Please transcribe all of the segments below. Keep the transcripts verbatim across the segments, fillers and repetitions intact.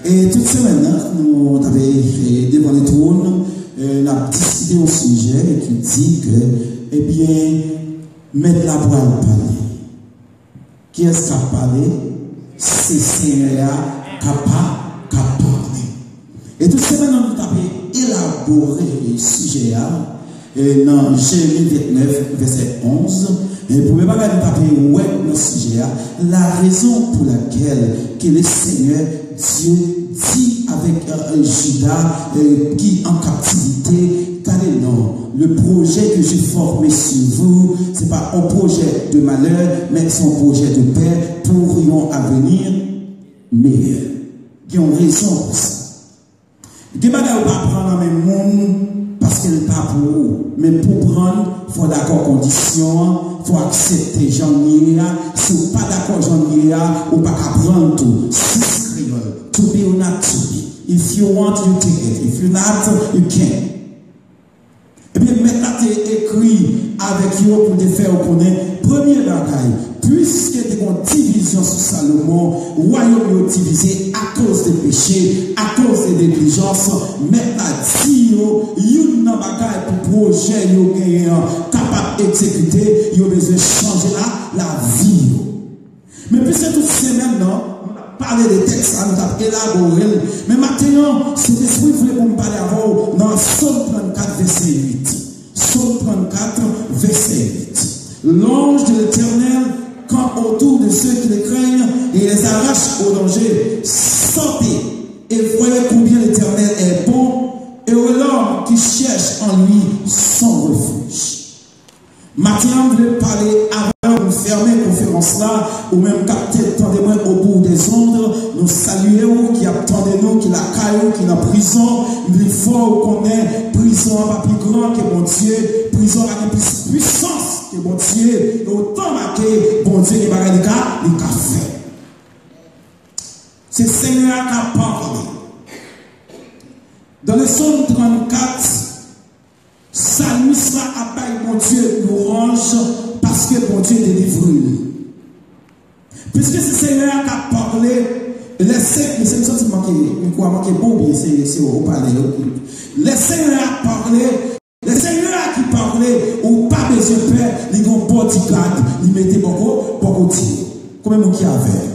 E tout semèn nan, nou t ap, e, devan le twòn, e, n ap diskite yon sijè ki di ke, ebyen, Mèt la pral pale. Kiyès k ap pale? Se Senyè a k ap pa-, k ap pale. E tout semèn nan, nou t ap elabore sijè a, e, nan Jeremi vennèf, vèsè onz. E premye bagay nou t ap wè nan sijè a, la raison pour laquelle que le Seigneur Dieu dit avec, euh, Juda, euh, qui en captivité, gade non, le projet que j'ai formé sur vous, c'est pas un projet de malheur, mais c'est un projet de paix pour un avenir meilleur. Gen yon rezon pou sa. Gen bagay ou pa pran nan men moun paske l pa pou ou. Men pou pran l, fò w dakò kondisyon an, fò w aksepte jan l ye a. Si w pa dakò jan l ye a, ou pa ka pran l tou. Sis kreyòl, to be or not to be. If you want, you take it. If you not, you can't. Ebyen, mèt la te ekri avèk yo pou te fè yo konnen, premye bagay, piske te gen divizyon sou Salomon, wayòm yo divize akoz de peche, akoz de neglijans, mèt la di yo youn nan bagay pou pwojè yo genyen an kapab egzekite, yo bezwen chanje la, lavi yo. Men piske tout semèn nan, nou t ap pale de tèks sa, nou t ap elabore l. Men maten an, Sentespri vle pou m pale avè w nan Sòm trannkat, vèsè uit. Sòm trannkat, vèsè uit. L'ange de l'Éternel campe autour de ceux qui le craignent et les arrache au danger. Sortez et voyez combien l'Éternel est bon, heureux l'homme qui cherche en lui son refuge. Maten an, m vle pale avè w pou fèmen konferans la, ou menm k ap te-, tande mwen au bout des ondes, nou salye w ki ap tande nou, ki lakay ou, ki nan prizon, m vle fè w konnen prizon an pa pi gran ke Bondye, prizon an pa gen plis pwisans ke Bondye, e otan make Bondye gen bagay li ka, li ka fè. Se Senyè a k ap pale. Dans le Psaume trannkat, salmis la ap bay Bondye lwanj paske Bondye delivre l. Piske se Senyè a k ap pale, lè se, mesye, m santi m manke, mikwo a manke bon oubyen se, se ou pale yo. Lè Senyè a pale, lè Senyè a ki pale, ou pa bezwen pè, li gon bodyguard, li mete bò ko-, bò kote. Konbyen moun ki avè m?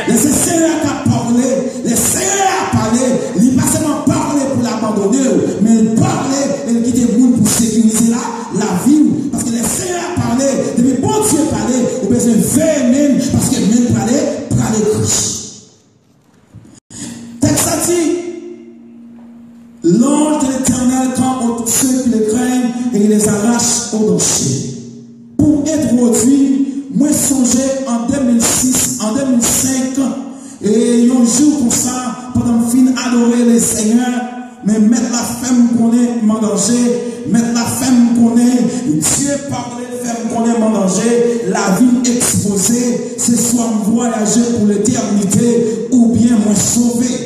Lè se Senyè a k ap pale, lè Senyè a pale, li pa sèlman pale pou l abandone w, men l pale e l kite moun pou sekirize la, lavi w. Paske lè Senyè a pale, depi Bondye pale, ou bezwen veye men l, paske men l prale, prale ekri. Tèks la di, l'ange de l'Éternel campe autour de ceux qui le craignent et il les arrache au danger. Pou m entwodui, mwen sonje an de mil sis, an de mil senk, e yon jou konsa, pandan m fin adore Lesenyè, men mèt la fè m konnen m an danje, mèt la fè m konnen Dye pale fè m konnen m an danje, lavi m ekspoze, se swa m vwayaje pou letènite oubyen mwen sove.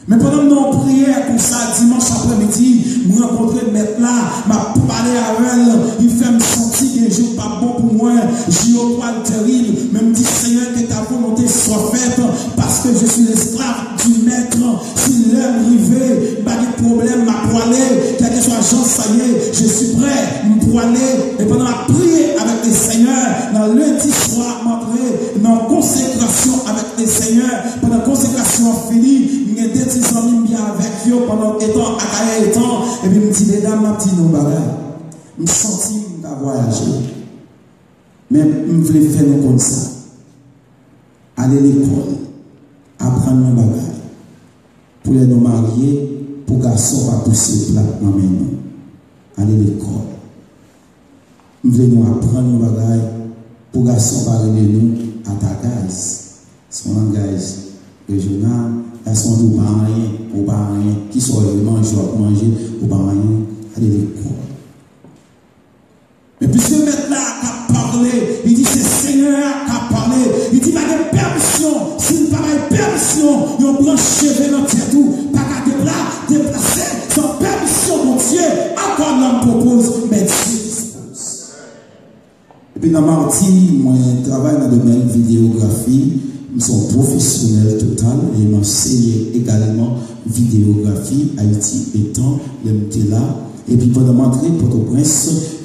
Men pandan m nan yon priyè konsa dimanch aprèmidi, m rankontre mèt la, m ap pale avè l, li fè m santi gen jou k p ap bon pou mwen, jou yo pral terib, men m di, Senyè, ke ta volonte swa fèt, paske je suis l'esclave du Maître. Si lè m rive, m pa gen pwoblèm, m ap pwale, kèlkeswa jan sa ye, je suis prêt, m pwale. E pandan m ap priye avèk Lesenyè, nan lendi swa, m antre nan konsekrasyon avèk Lesenyè. Pandan konsekrasyon an fini, m gen de ti zanmi m byen avèk yo pandan etan, Akayè etan, epi m di medam, m ap di nou yon bagay. M santi m ka vwayaje. Men m vle fè nou konn sa. Ale lekòl, aprann yon bagay. Pou lè nou marye, pou gason pa pouse plat nan men nou. Ale lekòl. M vle nou aprann yon bagay, pou gason pa rele nou atagaz. Se yon langaj rejyonal, gason di w pa anyen, ou pa anyen, kisa w vle manje, w ap manje, ou pa anyen, ale lekòl. Men piske mèt la k ap pale, li di se Senyè a k ap pale. Li di pa gen pèmisyon. Si l pa bay pèmisyon, yon branch cheve nan tèt ou pa ka depla-, deplase san pèmisyon Bondye. Encore l'homme propose, mais Dieu dispose. Epi nan madi, mwen travay nan domèn videyografi. M se yon pwofesyonèl total e m anseye egalman videyografi Ayiti etan lè m te la. Epi pandan m antre Pòtoprens,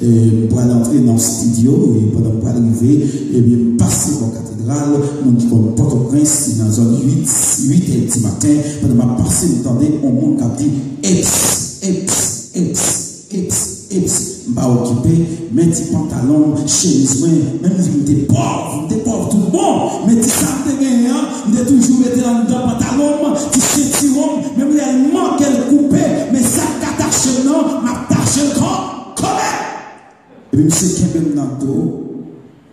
e, m pral antre nan yon estidyo, e pandan m pral rive, ebyen, m pase bò katedral, moun ki konn Pòtoprens, se nan zòn uit, uit è di maten, pandan m ap pase, m tande yon moun k ap di, eps, eps, eps, eps, eps, m pa okipe, men ti pantalon m, chemiz mwen, menm si m te pòv, m te pòv tout bon, men ti sa m te genyen an, m te toujou mete l anndan pantalon m, ti sentiwon m, menm lè l manke l koupe, men sa k ka tache m nan, m ap tache l kan-, kanmenm. Epi misye kenbe m nan do,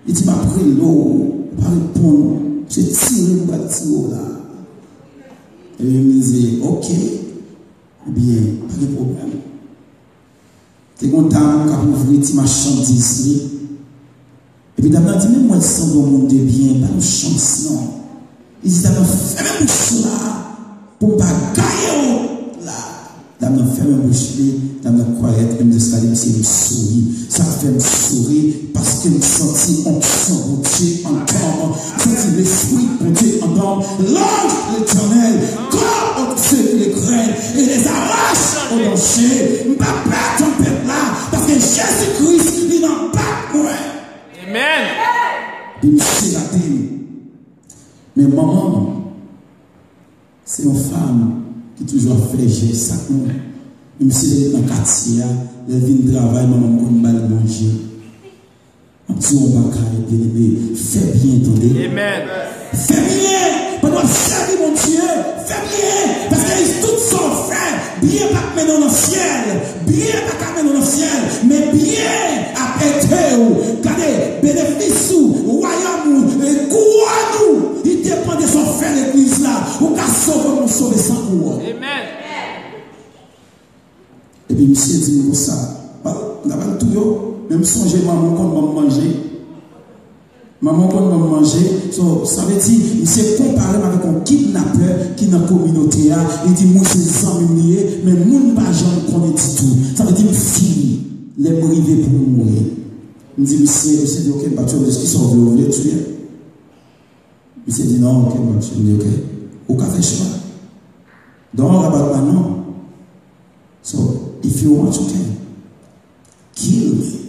li di, "M ap rele w, ou pa reponn, misye tire m, m pral tire w la." Epi m di, "Oke, byen, pa gen pwoblèm." Te gen yon dam k ap ouvri ti machandiz li. Epi dam nan di, "Men m wè l sanble yon moun de byen, ba l yon chans non." Li di, "Dam nan fèmen bouch ou la, pou m pa gaye w la." Dam nan fèmen bouch li, dam nan kwayèt, m jis gade misye, m souri. Sa k fè m souri, paske m santi onksyon Bondye anndan m. M santi Lespri Bondye anndan m. Louange l'Éternel, comme ceux qui le craignent et les arrachent au danger. M pa pè tanpèt la, paske Jezi Kris, li nan bak mwen. Amen. Epi misye gade m. Men manman m, se yon fanm ki toujou ap fè jès ak nou. Menm si l ret nan katye a, lè l vin travay, manman m konn ba l manje. M ap di w yon bagay, byeneme, fè byen, tande. Amen. Fè byen! Pandan w ap sèvi Bondye, fè byen! Paske tout sa w fè, byen p ap mennen w nan syèl. Byen pa ka mennen w nan syèl, men byen ap ede w. Gade, benefis ou, wayòm ou, e kouwòn ou, li depann de sa w fè legliz la. Ou ka sove, men w sove san kouwòn. Amen. Epi misye di m konsa, pa, m ta pral touye w, men m sonje manman w konn ban m manje. Manman w konn ban m manje. So, sa vle di, misye konpare m avèk yon kidnapè ki nan kominote a. Li di, "Moun se zanmi m li ye, men moun pa janm konnen ditou." Sa vle di, m fini. Lè m rive pou m mouri. M di, "Misye," misye di, "Oke, m pa touye w, m di, kisa w vle, w vle touye?" Misye di, "Non, oke, m pa touye w." M di, "Oke, ou ka fè chwa. Don't worry about my mom. So, if you want, you can kill me."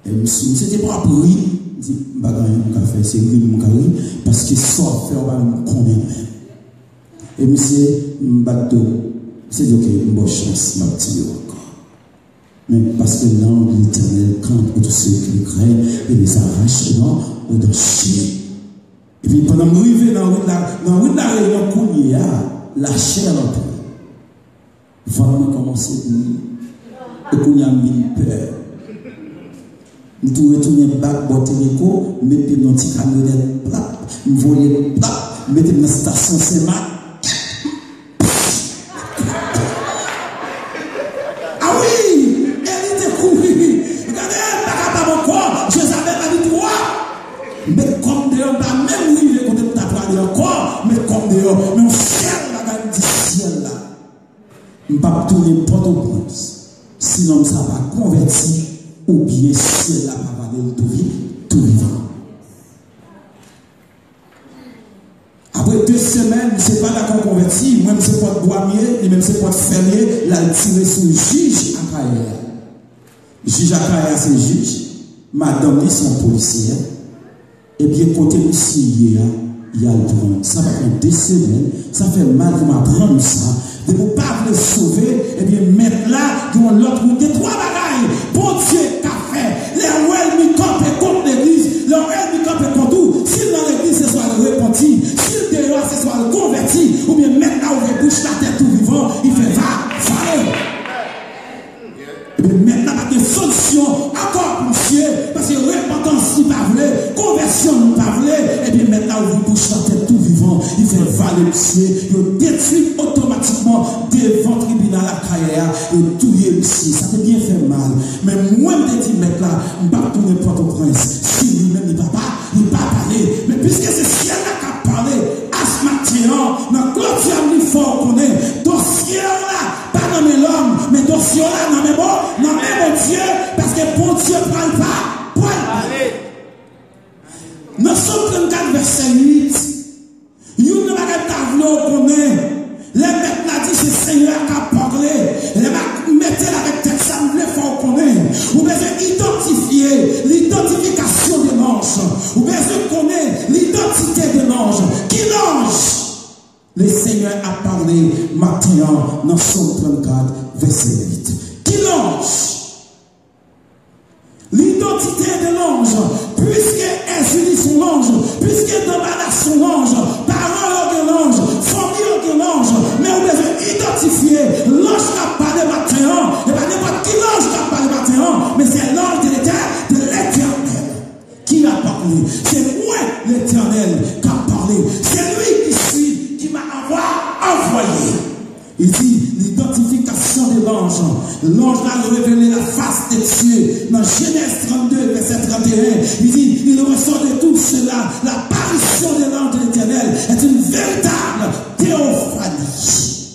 E misye, misye te pran pri, m di, "M pa gen anyen m ka fè, se ri m ka ri, paske sa w ap fè, w pa menm konnen menm." E misye, m bat do, misye di, "Oke, m ba w chans, m ap tiye w ankò." Men paske l'ange de l'Éternel campe autour de ceux qui le craignent et les arrache au, au danger. Epi pandan m rive nan wout la, nan wout la Reyinyon kounye a, lachè antre. Vant mwen kòmanse boule. E kounye a m vin pè. M tou retounen bak bò Teleco, m met pye m nan ti kamyonèt, plap, m voye, plap, m mete m nan estasyon Senmak. A wi! E li te kouri. Gade, m pa kapab ankò. Jezabèl la vin twòp. M met kò m deyò, m pa menm rive kote m ta prale ankò. M met kò m deyò. Men yon sèl bagay m di syèl la. M p ap tounen Pòtoprens si nonm sa pa konvèti oubyen syèl la pa vale l tou vi-, tou vivan. Apre de semèn, misye pa dakò konvèti, mwen m se pòt bwa m ye, li menm se pòt fè l ye, l al tire sou jij Akayè a. Jij Akayè a se jij, madanm li se yon polisyè. Ebyen, kote misye ye a, y al pran l. Sa pa pran de semèn, sa fè mal pou m aprann sa. Depi w pa vle sove, ebyen, mèt la, gen yon lòt moun, gen twa bagay Bondye ka fè. Lè w wè ènmi kanpe kont legliz, lè w wè ènmi kanpe kont ou, si l nan legliz, se swa l repanti, si l deyò, se swa l konvèti, oubyen mèt la ouvri bouch l atè tou vivan, li fè va, vale. Ebyen, mèt la pa gen solisyon ankò pou misye, paske repantans li pa vle, konvèsyon li pa vle, ebyen, mèt la ouvri bouch l atè tou vivan, li fè vale misye, yo detwi otomatikman devan tribinal Akayè a, yo touye misye. Sa te byen fè mal. Men mwen, m te di mèt la, m p ap tounen Pòtoprens si li menm li pa, pa, li pa pale. Men piske se syèl la k ap pale, asmaten an, nan kloti a, m li fè w konnen, dosye w la pa nan men lòm, men dosye w la nan men Bon-, nan men Bondye, paske Bondye pral pa, pral pale. Nan Sòm trannkat, vèsè uit, Le Seigneur a parlé maten an nan Sòm trannkat, vèsè uit. Ki lanj? L'identité de l'ange, puisque Ezili se yon lanj, puisque Dambala se yon lanj, paran yo gen lanj, fanmi yo gen lanj, men ou bezwen idantifye lanj k ap pale maten an, e pa nenpòt ki lanj k ap pale maten an, men se l'ange de l'Éternel, de l'Éternel qui a parlé. C'est moi, l'Éternel, qui a parlé. C'est lui qui suis, qui m'a envoyé. Il dit, l'identification de l'ange. L'ange la révélé la face de Dieu. Dans Genèse trente-deux, verset trente et un, il dit, il ressort de tout cela. L'apparition de l'ange de l'Éternel est une véritable théophanie.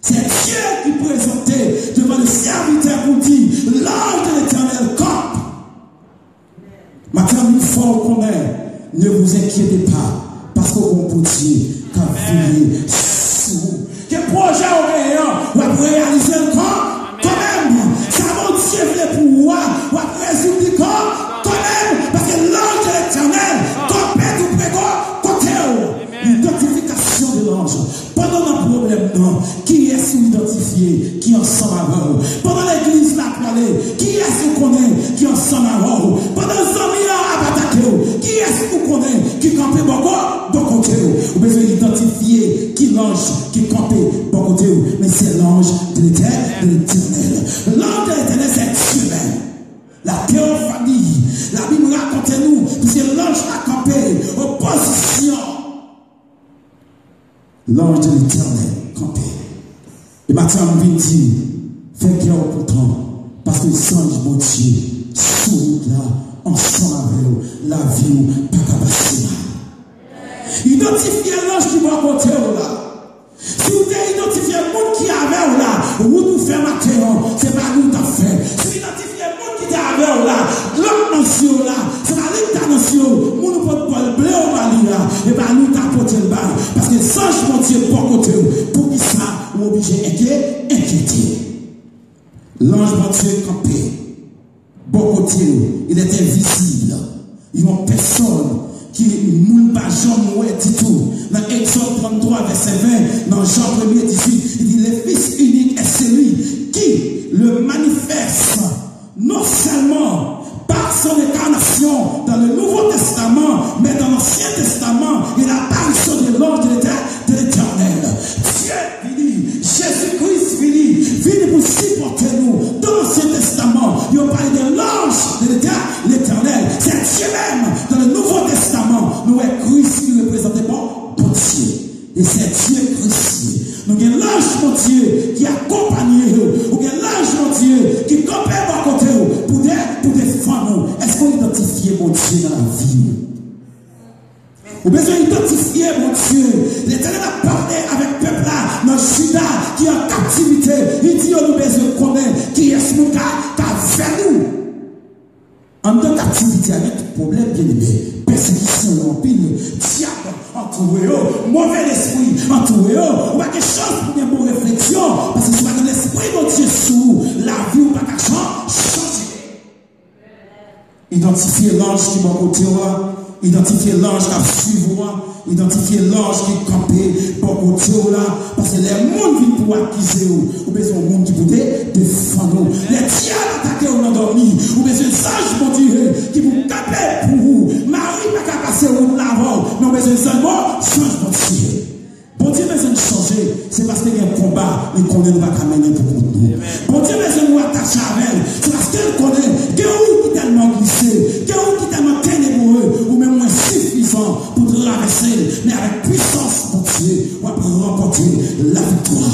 C'est Dieu qui présentait devant le serviteur pour dire, l'ange de l'Éternel campe. Maten an, m fè w konnen, ne vous inquiétez pas, paske w gen yon Bondye k ap veye sou ou. Ke pwojè w genyen an, w ap reyalize l kan, kanmenm. Sa Bondye vle pou ou a, w ap rezoud li kan, kanmenm. Paske l'ange de l'Éternel kanpe tou pre ko-, kote w. Idantifikasyon de l'ange. Pandan w nan pwoblèm nan, kiyès ou idantifye ki ansanm avè w? Pandan legliz la prale, kiyès ou konnen ki ansanm avè w? Pandan zanmi an ap atake w, kiyès ou konnen ki kanpe bò ko-, bò kote w? Ou bezwen idantifye ki lanj ki kanpe bò kote w. Men se l'ange de l'Étè-, de l'Éternel. L'ange de l'Éternel, c'est Dieu même. La théophanie, Labib rakonte nou, piske lanj la kanpe, opozisyon. L'ange de l'Éternel kanpe. E maten an, m vin di, fè kè w kontan, paske zanj Bondye sou wout la, ansanm avè w, lavi w pa ka pase mal. Idantifye lanj ki bò kote w la. Si w te idantifye moun ki avè w la, wout ou fè maten an, se pa li w t ap fè. Si w idantifye moun ki te avè w la, dlo k nan zye w la, se pa li k ta nan zye w, moun ou pot bòl ble w ba li a, e pa li w ta pote l ba l. Paske zanj Bondye bò kote w, poukisa ou oblije enkyete? Lanj Bondye kanpe bò kote w, il est invisible. Yon pèsòn ki moun pa janm wè ditou. Nan Egzòd tranntwa, vèsè ven, nan Jan premye, dizuit, li di, le Fils unique est celui qui le manifeste non seulement par son incarnation dans le Nouveau Testament, mais dans l'Ancien Testament, il y a l'apparition de l'ange de l'Éternel, de l'Éternel. Dieu vini, Jezi Kris vini, vini pou sipòte nou. Dans l'Ancien Testament, yo pale de l'ange de l'Éternel, l'Éternel. C'est Dieu même. Dans le Nouveau Testament, nou wè Kris ki reprezante bon Bondye. E se Dye Kris ye. Nou gen lanj Bondye ki akonpanye w. Ou gen lanj Bondye ki kanpe bò kote w pou de, pou defann ou. Èske w idantifye Bondye nan lavi w? Ou bezwen idantifye Bondye. Letènèl ap pale avèk pèp la nan Jida ki an kaptivite. Li di yo, nou bezwen konnen kiyès moun ka, ka fè nou. Anndan kaptivite a gen tout pwoblèm, byeneme. Pèsekisyon yo anpil, dyab antoure yo, move lespri antoure yo. Ou pa gen chans pou gen bon refleksyon, paske si w pa gen Lespri Bondye sou ou, lavi w pa ka chan-, chanje. Idantifye lanj ki bò kote w a, idantifye lanj k ap swiv ou a, idantifye lanj ki kanpe bò kote w la, paske lè moun vin pou akize w, ou bezwen yon moun ki pou de-, defann ou. Lè dyab atake w nan dòmi, ou bezwen zanj Bondye ki pou kanpe pou ou. Mari pa ka pase wout la avè w, men ou bezwen zanj Bon-, zanj Bondye. Bondye bezwen n chanje, se paske gen konba li konnen nou pa ka mennen pou kont nou. Bondye bezwen nou atache avè l, se paske l konnen gen wout ki tèlman glise, gen wout ki tèlman tenebore, ou menm ou ensifizan pou travèse l, men avèk pwisans Bondye, w ap ranpòte laviktwa.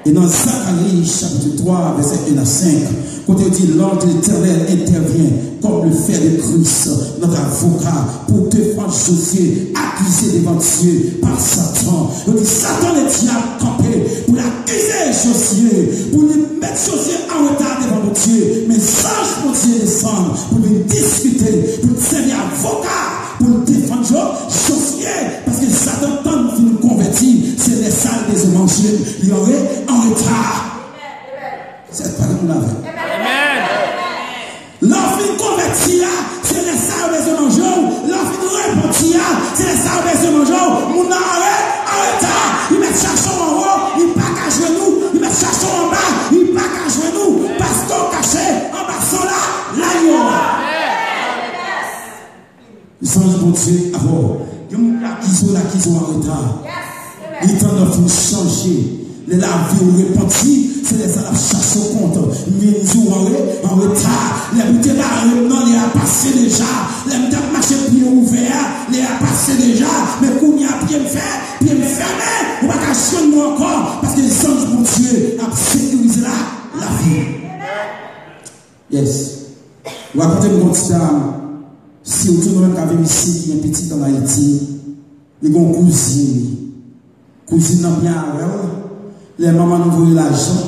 E nan Zakari, chapit twa, vèsè en a senk, kote yo di, l'ange de l'Éternel intervient comme le fer de Christ, notre avocat, pour défendre Josué, accusé devant Dieu par Satan. Yo di, Satan ledyab kanpe pou l akize Josué, pou li met Josué an reta devan Bondye. Men zanj Bondye desann pou l vin diskite, pou l sèvi avoka pou l defann Jo-, Josué, paske Satan tann fin konvèti, se lè sa l bezwen manje l, li an re-, an reta. Se pa moun avè. Lè w fin konvèti a, se lè sa yo bezwen manje w, lè w fin repanti a, se lè sa yo bezwen manje w, moun nan an re-, an reta. reta. Li tan nan fin chanje. Lè lavi w repanti, se lè sa l ap chache w kont. M vin di w anre-, anreta. Lè pou te bare m nan, lè a pase deja. Lè m t ap mache pye ouvè a, lè a pase deja. Men kounye a pye m fè, pye m fèmen. Ou pa ka jwenn mwen ankò, paske zanj Bondye ap sekirize la, lavi. Yes. Rakonte m yon ti dam, si w tou nou menm ka viv isit, ki gen pitit ann Ayiti, li gen yon kouzin li. Kouzin nan byen avè l. Lè manman nou voye lajan,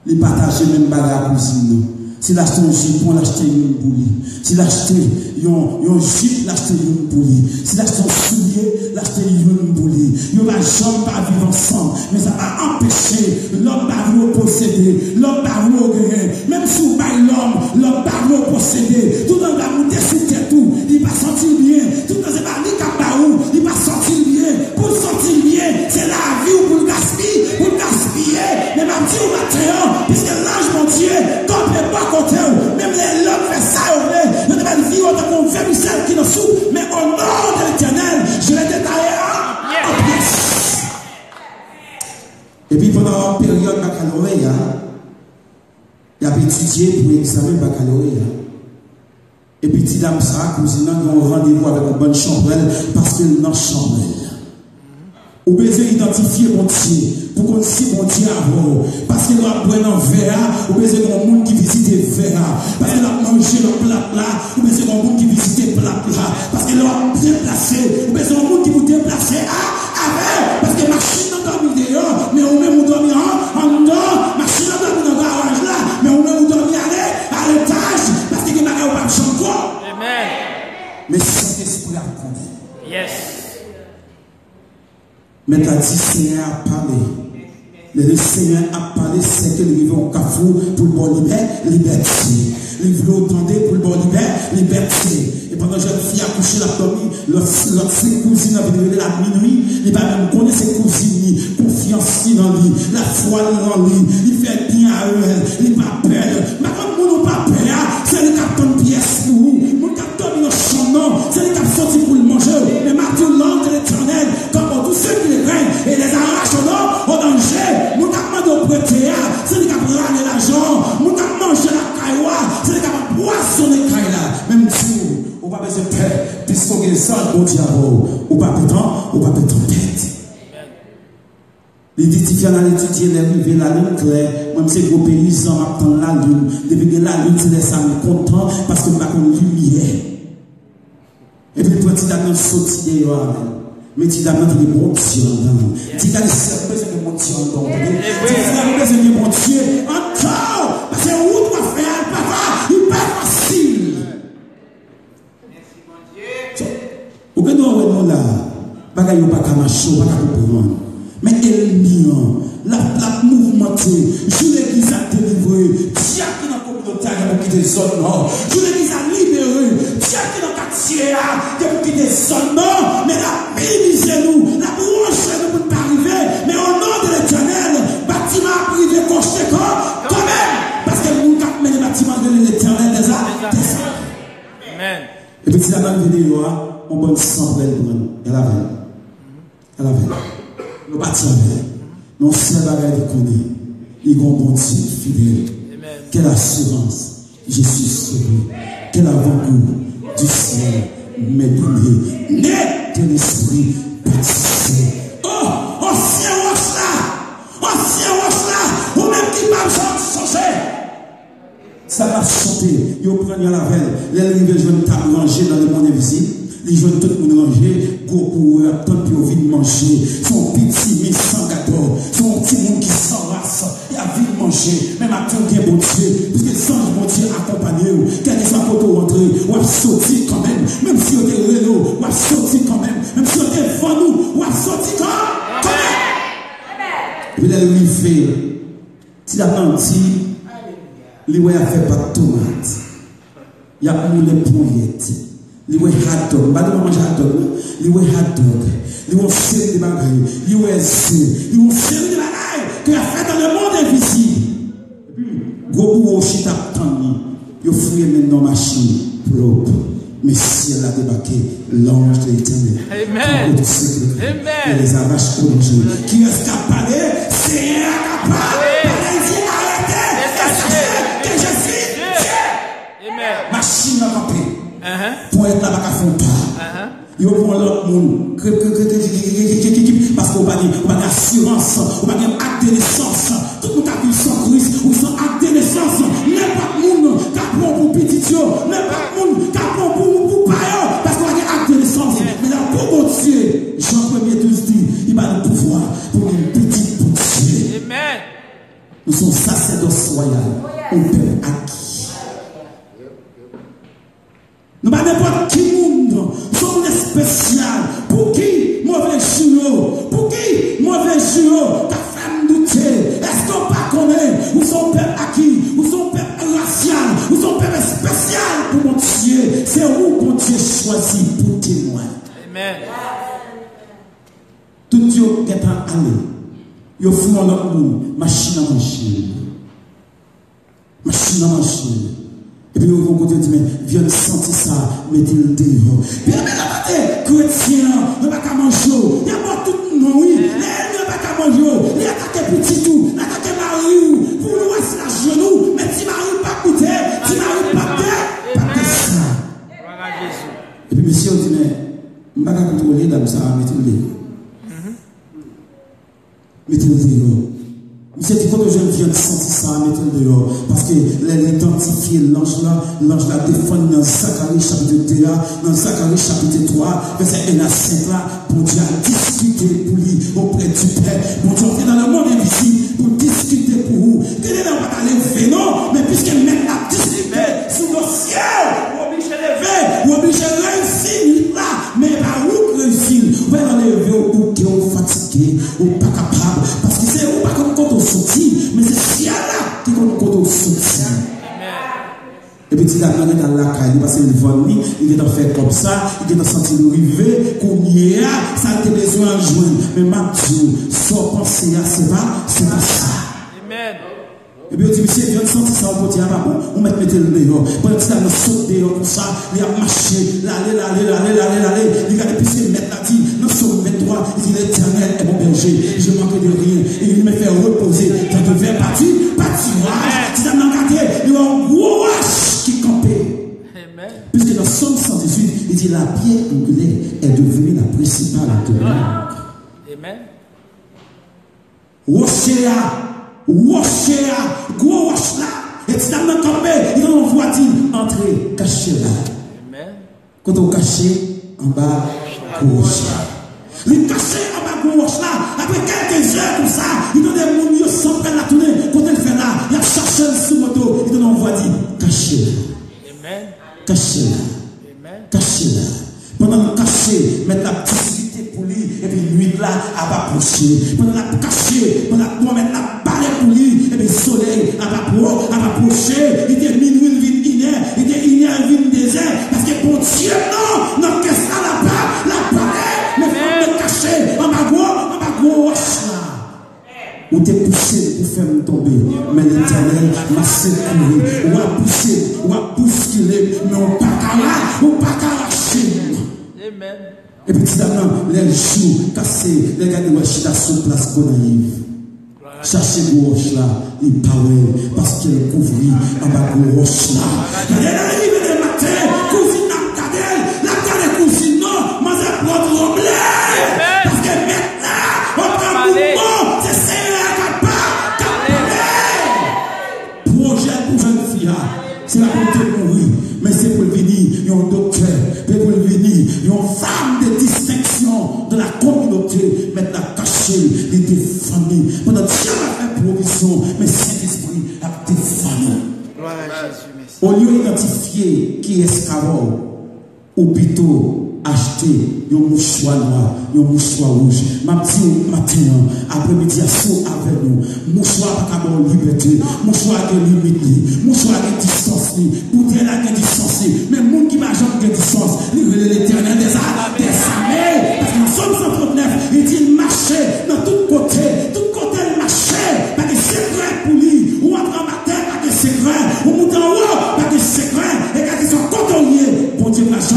li pataje menm bagay ak kouzin nan. Si l achte yon jipon, l achte youn pou li. Si l achte yon, yon jip, l achte youn pou li. Si l achte yon soulye, l achte youn pou li. Yo pa janm pa viv ansanm, men sa pa anpeche lòm pa vle w posede, lòm pa vle w genyen. Menm si w bay lòm, lòm pa vle w posede. Toutan l va moute sou tèt ou, li pa santi l byen. Toutan se pa li k ap ba ou, li pa santi l byen. Pou l santi l byen, se lavi w pou l gaspiye, pou l gaspiye. Men m ap di w maten an, piske zanj Bondye kanpe bò kote w, menm lè lòm fè sa yo vle, yo te mèt vire w tankou yon vèmisèl ki nan soup, men au nom de l'Éternel, je vais détailler en, en pièces. Epi pandan peryòd bakaloreya, y ap etidye pou egzamen bakaloreya. Epi ti dam sa, kouzin nan, gen yon randevou avèk yon bann chanpwèl, paske l nan chanpwèl. Ou bezwen idantifye Bondye pou konn si Bondye avè w. Paske lè w ap bwè nan vè a, ou bezwen gen yon moun ki vizite vè a. Paske lè w ap manje nan plat la, ou bezwen gen yon moun ki vizite plat la. Paske lè w ap deplase, ou bezwen yon moun ki pou deplase a, avè w. Paske machin nan dòmi deyò, men ou menm ou dòmi an, anndan. Machin nan dòmi nan garaj la, men ou menm ou dòmi ale a letaj. Paske gen bagay ou p ap janm kwè. Amen. Men Sentespri ap konnen. Yes. Mèt la di, Senyè a pale. Lè le Senyè ap pale, sèke li rive yon kafou pou l ba w libè-, libète. Li vle w tande pou l ba w libè-, libète. E pandan jèn fi a kouche, l ap dòmi, lòt, lòt se kouzin nan vin rele l a minwi. Li pa menm konnen se kouzin li. Konfyans li nan li. Lafwa l nan li. Li fè byen avè l. Li pa pè l. M pa konn moun ou pa pè a, se li k ap tann pyès pou ou. Moun k ap dòmi nan chanm nan, se li k ap soti pou l manje. Men m ap di w, l'ange de l'Éternel campe autour de ceux qui le craignent et les arrache au, au danger. Moun k ap mande w prete a, se li k ap rale lajan. Moun k ap manje lakay ou a, se li k ap anpwazonnen kay la. Men m di w, ou pa bezwen pè, piske w gen zanj Bondye avè w. Ou pa pè tan, ou pa pè tanpèt. Li di, "Tifi a, n al etidye, lè rive lalin klè, mwen m se gwo peyizan, m ap tann lalin. Depi gen lalin, se lè sa m kontan, paske m pa konn limyè." Epi l pran ti dam nan soti deyò avè l. Men ti dam nan te gen Bondye anndan l. Di, "Gade, sè, ou bezwen gen Bondye anndan w, tande? Di, frè, ou bezwen gen Bondye anndan w, paske wout w ap fè a, papa, li pa fasil." So, ou gen dwa wè nou la, bagay yo pa ka mache, ou pa ka konprann. Men ènmi an, l ap, l ap mouvmante. Jou legliz la delivre, djab ki nan kominote a gen pou kite zòn nan. Jou legliz la libere, djab ki nan katye a gen pou kite zòn nan. Men l ap minimize nou, l ap wonje nou pou n pa rive. Men o non de Letènèl, batiman ap rive konstrekan kanmenm. Paske moun k ap mennen batiman an rele Letènèl dèzame. Amen. Epi ti dam nan rive deyò a, yon bann san prè l pran l. Al avè l. Al avè l. Yo pati avè l. Men yon sèl bagay li konnen, li gen yon Bondye fidèl. Amen. Quelle assurance, je suis sauvé. Quel avant-goût du ciel m'est donné. Né de l'Esprit, baptisé. Oh, ansyen wòch la! Ansyen wòch la! Ou menm ki pa janm sonje! Sa l ap chante, yo pran l, y al avè l. Lè l rive jwenn tab ranje nan lemonn envizib, li jwenn tout moun ranje, gwo boure ap tann pou yo vin manje. Se yon piti men san gadò, se yon timoun ki san ras, y ap vin manje. Men maten w gen Bondye, piske zanj Bondye akonpanye w. Kèlkeswa kote w antre, w ap soti kanmenm. Menm si yo te rele w, w ap soti kanmenm. Menm si yo te vann ou, w ap soti kan-, kanmenm. Epi lè l rive, ti dam nan di, li wè y ap fè pat tomat, y ap moulen ponyèt, li wè hot dog, m pa di w pa manje hot dog non, li wè hot dog, li wè yon seri de bagay, li wè ze, li wè yon seri de bagay ke y ap fè dans le monde invisible. Epi gwo bouro chita ap tann li, yo fouye men l nan machin, pwòp. Men syèl la debake, louange de l'Éternel. Amen. Tout secret. Amen. Et les arraches prolongées. Kiyès k ap pale? Senyè a k ap pale. Amen. Pale, li di, arrêtez et sachez que je suis Dieu. Amen. Machin nan kanpe. Uh-huh. Ponyèt la pa ka fè yon pa. Uh-huh. Yo pran lòt moun. Krip, krip, krip, krip, krip, krip, krip, krip, krip, paske ou pa gen, ou pa gen asirans, ou pa gen ak de nesans. Tout moun k ap viv san Kris, ou san ak de nesans. Nenpòt moun ka pran w pou pitit yo, nenpòt moun ka pran w pou, pou pa yo, paske w pa gen ak de nesans. Men la pou Bondye, Jan premye douz di, li ba nou pouvwa pou nou vin pitit Bondye. Amen. Nou se yon sasèdòs wayal, yon pèp aki. Nou pa nenpòt ki moun, nou se yon moun espesyal. Pou ki move jou yo? Pou ki move jou yo ta fè m doute? Èske w pa konnen ou se yon pèp aki, ou se yon pèp rasyal, ou se yon pèp espesyal pou Bondye? Se ou Bondye chwazi pou temwen. Amen. Tout yo gentan ale. Yo fouye yon lòt moun, machin nan manje. Machin nan manje. Epi yo rive yon kote, yo di, "Men vyann santi sa, mete l deyò." Byen, men la, tande, kretyen an, yo pa ka manje w. Y ap ba w tout non, wi. Lè ènmi an pa ka manje w, li atake pitit ou, li atake mari w, pou nou wè si l a jwenn ou, men ti mari w p ap goute, ti mari w p ap de, p ap de sa. Glwa a Jezi. Epi mesye yo di, "Men, m pa ka kontwole dam sa a, mete l deyò." Mete l deyò. Misye di, "Kote w jwenn vyann santi sa a, mete l deyò." Paske lè l idantifye lanj la, lanj la defann nan Zakari chapit de a, nan Zakari chapit twa, vèsè en a senk la, Bondye ap diskite pou li oprè di Pè. Bondye antre nan le mond envizib pou l diskite pou ou. Gen de lè w pa ta leve non, men piske Mèt la ap diskite sou dosye w, w oblije leve, w oblije reyisi nwit la. Men e pa ou k reyisi l. Ou wè lè w leve, ou bouke, ou fatige, ou pa kapab. Paske se ou pa konn kote w soti, men se syèl la ki konn kote w soti. Epi ti dam nan gentan lakay li, paske l vann li, li gentan fè kòb sa, li gentan santi l rive, kounye a, sa l te bezwen an l jwenn. Men m ap di w, sa w panse a, se pa, se pa sa. Amen. Epi yo di, "Mesye, vyann santi sa w pote a pa bon, ou mèt mete l deyò." Pandan ti dam nan sot deyò konsa, li ap mache, l ale, l ale, l ale, l ale, l ale, li gade piske Mèt la di, nan Sòm venntwa, li di, "L'Éternel est mon berger, je manquerai de rien, il me fait reposer dans de verts pâtu-, pâturages." Ti dam nan gade, li wè yon gwo wòch ki kanpe. Amen. Piske nan Sòm san dizuit, li di, "La pierre angulaire est devenue la principale de l'angle." Amen. Wòche a, wòche a, gwo wòch la. E ti dam nan kanpe, li tande yon vwa di, "Antre, kache la." Amen. Kote w kache? Anba gwo wòch la. Li kache anba gwo wòch la. Apre kèlke zè konsa, li tande moun yo san pral la tounen. Kote l fè la? Y ap chache l sou moto. Li tande yon vwa di, "Kache la." Amen. Kache la. Amen. Kache la. Pandan l kache, Mèt la ap diskite pou li, epi nwit la ap apwoche. Pandan l ap kache, pandan l ap dòmi, Mèt la ap pale pou li, epi solèy ap apwo-, ap apwoche. Li te minwi, l vin inè, li te inè, l vin dezè, paske Bondye m nan, nan kès la, l ap, l ap pale, men fò m te kache anba gwo, anba gwo wòch la. Ou te pouse m pou fè m tonbe, men Letènèl, m ap sekouri. W ap pouse m, w ap bouskile m, men w pa ka ra-, w pa ka rache m. Amen. Epi ti dam nan, lè jou kase, lè gade, wè chita sou plas Gonayiv. Chache gwo wòch la, li pa wè l, paske l kouvri anba gwo wòch la. Lè l rive de maten, kouzin nan ap gade l, l ap gade kouzin nan, manzè pran tranble. Paske Mèt la, anba mouvman, se Senyè a k ap pa-, k ap pale. Pwojè l pou jèn fi a, se pa pou l te mouri, men se pou l vini yon doktè, se pou l vini yon femme de distinction dans la communauté. Mèt la kache l, li defann li. Pandan dyab ap fè pwovizyon, men Sentespri ap defann ou. Glwa a Jezi, mèsi. Olye w idantifye kiyès k avè w, ou pito achte yon mouchwa nwa, yon mouchwa wouj. M ap di w maten an, apremidi a, si w avè nou, mouchwa pa ka ba w libète. Mouchwa gen limit li. Mouchwa gen distans li. Boutèy la gen distans li. Men moun ki pa janm gen distans, li rele Letènèl dèza-, dèzame. Paske nan Sòm san trannèf, li di l mache nan tout kote. Tout kote l mache, pa gen sekrè pou li. Ou antre anba tè, pa gen sekrè. Ou moute anwo, pa gen sekrè. E kèlkeswa kote w ye, Bondye pa janm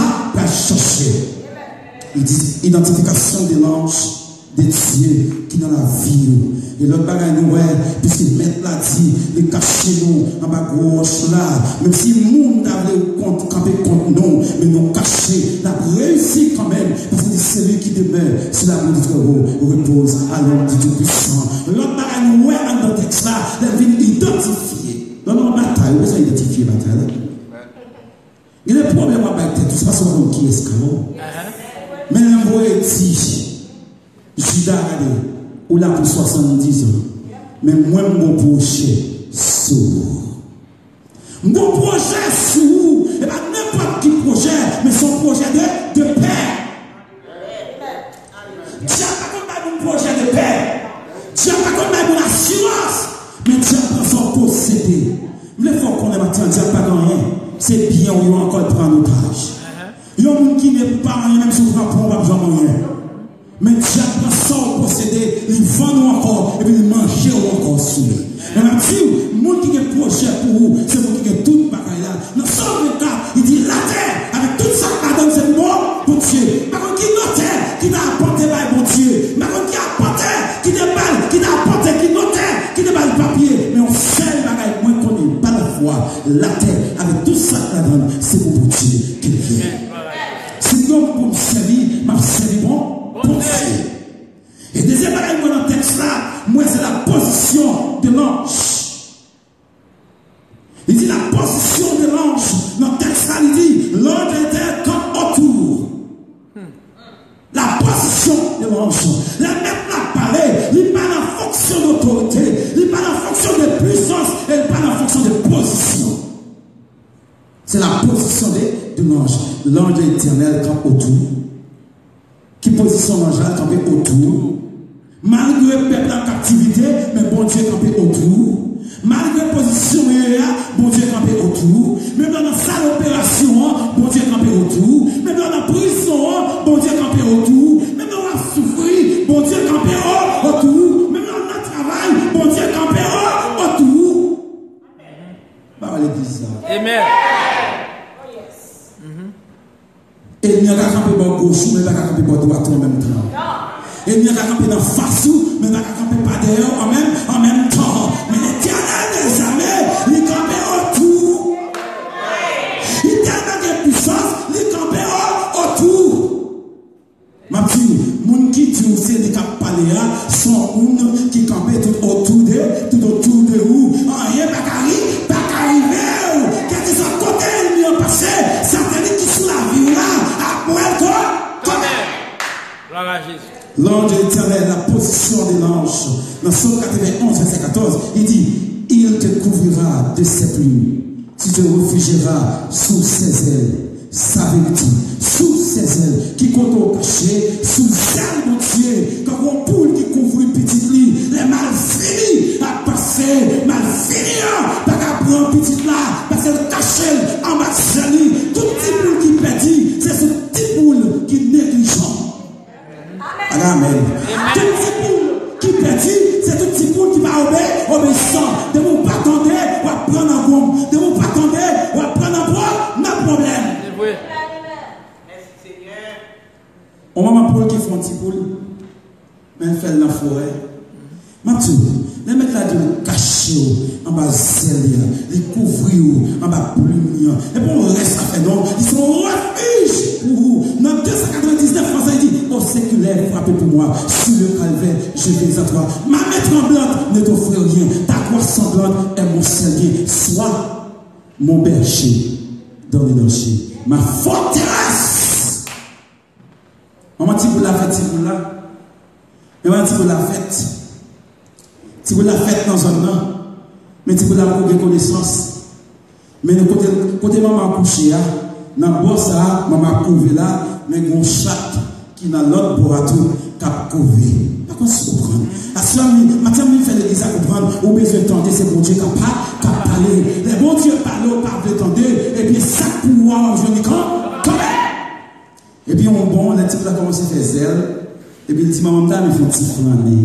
Idantifikasyon de lanj de Dye ki nan lavi yo. E lòt bagay nou wè, piske Mèt la di, li kache nou anba gwo wòch la. Menm si moun ta vle kont, kanpe kont nou, men nou kache, n ap reyisi kanmenm, paske li, celui qui demeure sous l'abri du Très-Haut repose à l'ombre du Tout-Puissant. Lòt bagay nou wè anndan tèks la, lè l vin idantifye. Nan yon batay, ou bezwen idantifye batay la. Gen de pwoblèm w ap bay tèt ou, se paske w pa konn kiyès ka w. Men lè m voye di, Jida, gade, ou la pou swasanndiz an. Men mwen, m gon pwojè sou ou. M gon pwojè sou ou. E pa nenpòt ki pwojè, men se yon pwojè de, de pè. Dyab pa konn bay moun pwojè de pè. Dyab pa konn bay moun asirans. Men dyab pran sa w posede. M vle fè w konnen maten an, dyab pa gen anyen. Se byen w yo ankò l pran an otaj. Yon moun ki ne pou pa anyen, menm si w pran pwen, w p ap janm anyen. Men dyab pran sa w posede, li vann ou ankò, epi li manje w ankò sou li. Men m ap di w, moun ki gen pwojè pou ou, se moun ki gen tout bagay la. Nan Sòm vennkat, li di, latè, avèk tout sa k ladan l, se pou Bon-, Bondye. M pa konn ki notè ki ta apòte bay Bondye. M pa konn ki apòtè ki te bay, ki ta apòte, ki notè ki te bay papye. Men yon sèl bagay mwen konnen, pa lafwa, latè, avèk tout sa k ladan l, se pou Bondye ke l ye. Si m gen yon moun pou m sèvi, m ap sèvi bon Bondye. E dezyèm bagay mwen nan tèks la, mwen se la pozisyon de lanj. Li di la pozisyon de lanj. Nan tèks la, li di, l'ange de l'Éternel campe autour. La pozisyon de lanj. Lè mèt la pale, li pa nan fonksyon dotorite, li pa nan fonksyon de pwisans, e li pa nan fonksyon de pozisyon. Se la pozisyon de, de lanj. L'ange de l'Éternel campe autour. Ki pozisyon lanj la kanpe otou? Malgre pèp la an kaptivite, men Bondye kanpe otou. Malgre pozisyon yo ye a, Bondye kanpe otou. Menm lè w nan sal operasyon an, Bondye kanpe otou. Menm lè w nan prizon an, Bondye kanpe otou. Menm lè w ap soufri, Bondye kanpe o-, otou. Menm lè w nan travay, Bondye kanpe o-, otou. Ba legliz la. Amen. Enmi an ka kanpe bò goch ou, men li pa ka kanpe bò dwat ou an menm tan. Enmi an ka kanpe nan fas ou, men li pa ka kanpe pa dèyè w an menm, an menm tan. Men Letènèl dèzame, li kanpe otou. Li tèlman gen pwisans, li kanpe o-, otou. M ap di w, moun ki di w se li k ap pale a, se yon moun ki kanpe tout otou de, tout otou de ou. Anyen pa ka ri-, pa ka rive w. Kèlkeswa kote ènmi an pase, satelit ki sou lavi w la ap wè l ko-, kanmenm. Glwa a Jezi. L'ange de l'Éternel, la position de l'ange. Nan Sòm katrevenn-onz, vèsè katòz, li di, il te couvrira de ses plumes. Tu te réfugieras sous ses ailes. Sa vle di, sous ses ailes, ki kote w kache, sou zèl Bondye, tankou yon poul ki kouvri pitit li, lè malfini ap pase, malfini an pa ka pran pitit la, paske l kache l anba zèl li. Tout ti poul ki pèdi, se sou ti poul ki neglijan. Amen. Tout ti poul ki pèdi, se tout ti poul ki pa obe-, obeyisan. Depi w pa tande, w ap pran nan gonm. Depi w pa tande, w ap pran nan pwo-, nan pwoblèm. Se vre. Yon manman poul ki fè yon ti poul, men l fè l nan forè. M ap di w, lè Mèt la di w kache w anba zèl li an, li kouvri w anba plim li an, e pa yon rès afè non, li se yon refij pou ou. Nan de san katrevendiznèf, Franse di, au séculaire frappé pour moi, sur le calvaire, je viens à toi. Ma main tremblante ne t'offre rien, ta croix sanglante est mon seul bien. Sois mon berger dans les dangers, ma forteresse. Manman ti poul la fè ti poul la. Men manman ti poul la fèt. Ti poul la fèt nan zòn nan. Men ti poul la poko gen konesans. Men kote, kote manman an kouche a, nan bò sa a, manman ap kouve la, men gen yon chat ki nan lòt bò a tou k ap kouve. Pa konn si w konprann. Aswè a, maten an, m vin fè legliz la konprann, ou bezwen tande, se Bondye k ap pa-, k ap pale. Lè Bondye pale, ou pa vle tande, ebyen, sa k pou ou a, w ap jwenn li kan-, kanmenm. Epi yon bon, lè ti poul la kòmanse fè zèl, epi l di, manman, m ta renmen fè yon ti flannen.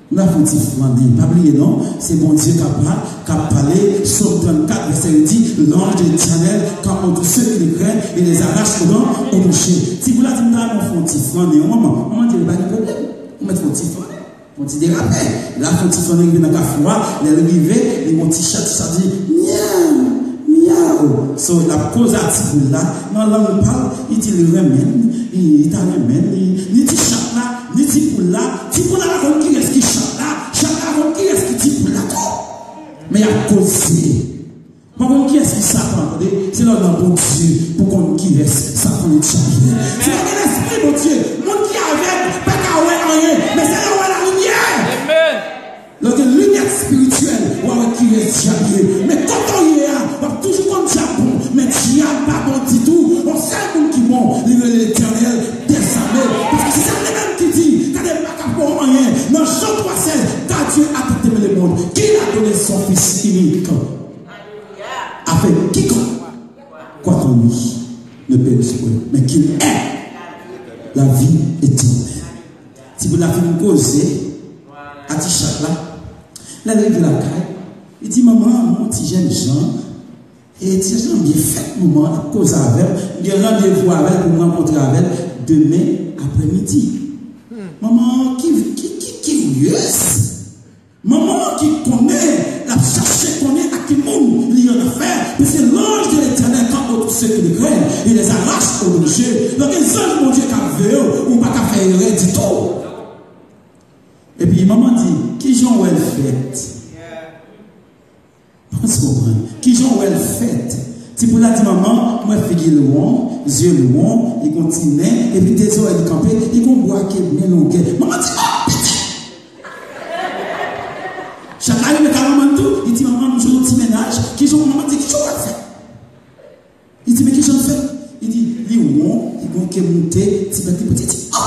Nou la fè yon ti flannen. Pa bliye non, se Bondye k ap pa, k ap pale. Sòm trannkat, vèsè uit di, L'ange de l'Éternel campe autour de ceux qui le craignent et les arrache au, au rocher. Ti poul la di m ta renmen fè yon ti flannen. Manman, manman di li pa gen pwoblèm. Ou mèt fè yon ti flannen. Yon ti derape. La fè yon ti flannen rive nan kafou a. Lè l rive, li wè yon ti chat, ti chat di, myaw, myaw. So, l ap koze a ti poul la. Nan lang pa l, li di li renmen l, li, li ta renmen l, li, li ti chat la. Ni ti poul la, ti poul la pa konn kiyès ki chat la, chat la pa konn kiyès ki ti poul la tou. Men y ap koze. Pa konn kiyès ki Satan, tande, se lè w nan Bondye pou konn kiyès Satan li tchapye. Si pa gen lespri Bondye, moun ki avèg pa ka wè anyen, men se lè w wè lalimyè. Lè w gen limyè espirityèl, w a wè kiyès dyab ye. Men kote w ye a, w ap toujou konn dyab bon, men dyab pa bon ditou. Yon sèl moun ki bon, li rele Letènèl dèzame. Paske se li menm ki di, gade, m pa ka fè w anyen. Nan Jan twa sèz, car Dieu a tant aimé le monde, qu'il a donné son Fils unique, afin que quiconque croit en lui ne périsse point, mais qu'il ait la vie éternelle. Ti poul la fin koze a ti chat la. Lè l rive lakay, li di, manman, m yon ti jèn jan. E ti jèn jan byen fèt, manman, l ap koze avè m. M gen randevou avè l pou m rankontre avè l demen aprèmidi. Manman, ki, ki, ki kiryèz. Manman ki konnen, l ap chache konnen ak ki moun li annafè, puisque l'ange de l'Éternel campe autour de ceux qui le craignent et les arrache au rocher. Donk, gen zanj Bondye k ap veye w, ou pa ka fè erè ditou. Epi manman di, kijan w wè l fèt? Panse konprann. Kijan w wè l fèt? Ti poul la di, manman, m wè figi l won, zye l won, li gon ti nen, epi de zòrèy li kanpe, li gon bwa ke byen longè. Manman di, o, pitit! Chat la rive kay manman l tou, li di, manman, m jwenn yon ti mennaj. Kijan, manman di, kijan w wè l fèt? Li di, men kijan l fèt? Li di, li won, li gon ke moute, ti bèk li piti. Li di, o,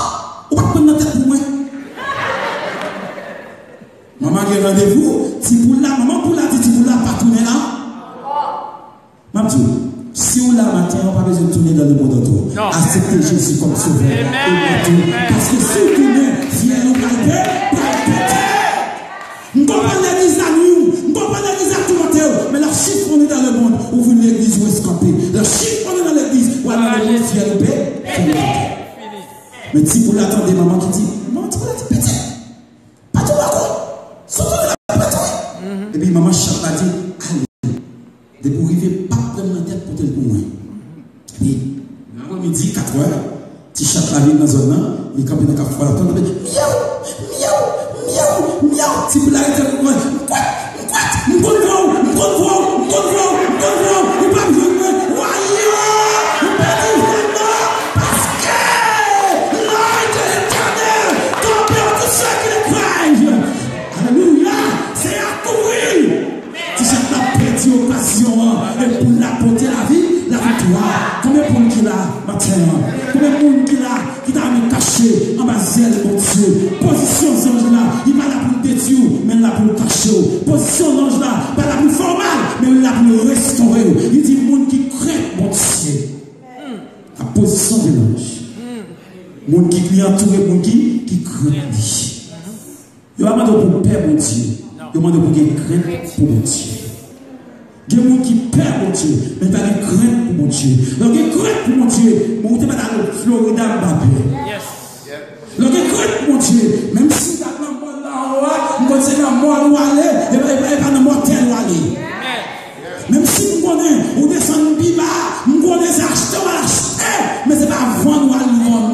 ou pa t pran nan tèt pou mwen? Manman gen randevou, ti poul la, manman poul la di ti poul la pa tounen la. M ap di w, si w la maten an, ou pa bezwen tounen dans le monde entier. Aksepte Jezi kòm sovè e mèt ou. Paske si w tounen, fyèl ou pral pe-, pral pete. M konprann legliz la nwi w, m konprann legliz la toumante w, men lè w chifone dans le monde, ou vin legliz ou eskanpe. Lè w chifone nan legliz, ou al nan lemonn, fyèl ou pe-, fyèl ou pete. Men ti poul la tande manman ki di, manman ti poul la di, pitit, pa tou ankò. Si w tounen la, pa tou. Epi manman chat la di, ale. Depi w rive, pa pran nan tèt pote l pou mwen. Epi, nan aprèmidi, katrè, ti chat la vin nan zòn nan, li kanpe nan kafou a, l ap tann, myaw, myaw, myaw, myaw. Ti poul la rete, m kwèt, m kwèt, m konn vwa w, m konn vwa w, m konn vwa w, m konn vwa w, ou p ap jwenn mwen. Waya, ou pèdi jwenn nan, paske l'ange de l'Éternel campe autour de ceux qui le craignent. Alelouya, Seyè a kouvri l. Ti chat la pèdi okazyon an, e poul la pote lavi, laviktwa. Konbyen poul ki la maten an? Konbyen moun ki la ki ta renmen kache anba zèl Bondye? Pozisyon zanj la, li pa la pou l detwi w, men l la pou l kache w. Pozisyon zanj la pa la pou l fè w mal, men l la pou l restore w. Li di moun ki krent Bondye. La position de l'ange. Moun ki, li antoure moun ki, ki krent li. Yo pa mande w pou w pè Bondye. Yo mande w pou w gen krent pou Bondye. Gen moun ki pè Bondye, men pa gen krent pou Bondye. Lè w gen krent pou Bondye, bon, ou te mèt al Florida, m pa pè. Lè w gen krent pou Bondye, menm si m t al nan mòn la anwo a, m konn se nan mòn ou ale, e pa, e pa, e pa nan mòtèl ou ale. Menm si m konnen ou desann pi ba, m konnen se achte w al achte, men se pa vann ou al vann.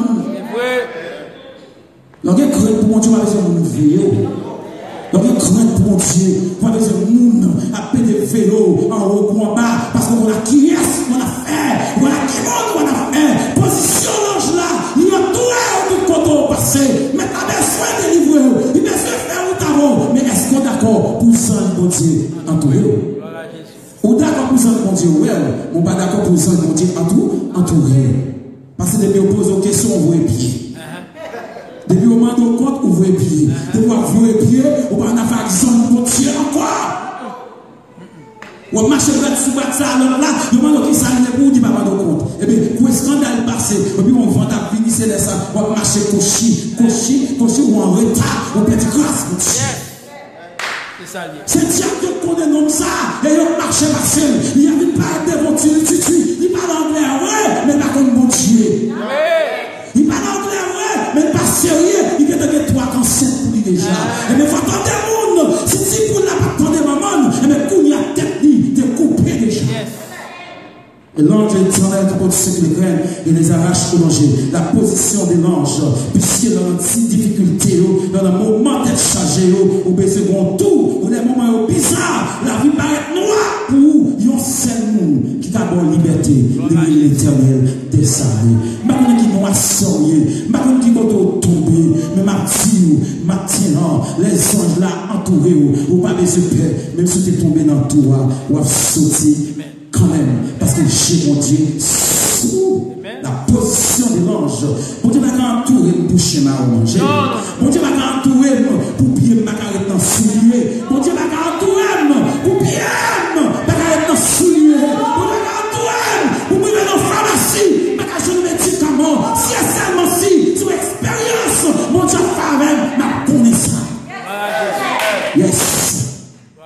Lè w gen krent pou Bondye, ou pa bezwen moun veye w. Lè w gen krent pou Bondye, ou pa bezwen moun ap pede veye w anwo kou anba, paske w konn ak kiyès ou annafè, ou konn ak ki moun ou annafè. Pozisyon lanj la, li antoure w tout kote w pase. Mèt la bezwen delivre w, li bezwen fè wout avè w. Men èske w dakò pou zanj Bondye antoure w? Ou dakò pou zanj Bondye wè w, men w pa dakò pou zanj Bondye antou-, antoure w. Paske depi yo poze w kesyon, ou voye pye. Depi yo mande w kont, ou voye pye. Depi w ap voye pye, ou pa nan afè ak zanj Bondye ankò. W ap mache brat sou brat sa a, lòt la, yo mande w kisa l ye pou w, di pa mande w kont. Ebyen, kou eskandal pase, epi yon van t ap vini, se lè sa, w ap mache kochi, kochi, kochi, ou anreta, ou pèdi gras Bondye. Se dyab yo konnen nonm sa, e yo mache pase l. Li a vin parèt devan ti, li titi, li pale anglè vre, men pa konn Bondye. Li pale anglè vre, men pa serye, li gentan gen twa kansèt pou li deja. Ebyen, fò tande moun, si ti poul la pa t tande manman l, ebyen, kounye a tèt li te koupe deja. Et l'ange de l'Éternel qui porte ce qui le craignent et les arrache au danger. La position de l'ange, puisque dans les difficultés, dans les moments de charge, ou besoin de tout, ou les moments bizarres, la vie paraît noire pour vous, il y a un seul monde qui a bonne liberté, l'Éternel des armées. M pa konn ki nwa sa w ye, m pa konn ki kote w tonbe, men m ap di w, maten an, lèzanj la antoure w, ou pa bezwen pè, menm si w te tonbe nan tou a, w ap soti kanmenm, paske je Bondye sou la pozisyon de lanj. Bondye pa ka antoure m pou chen mawon manje. Bondye pa ka antoure m pou pye m pa ka ret nan soulye. Bondye pa ka antoure m pou pye m pa ka ret nan soulye. Bondye pa ka antoure m pou m rive nan famasi, m pa ka jwenn medikaman. Si e sèlman si, sou eksperyans, Bondye ap fè avè m, m ap konnen sa. Yes.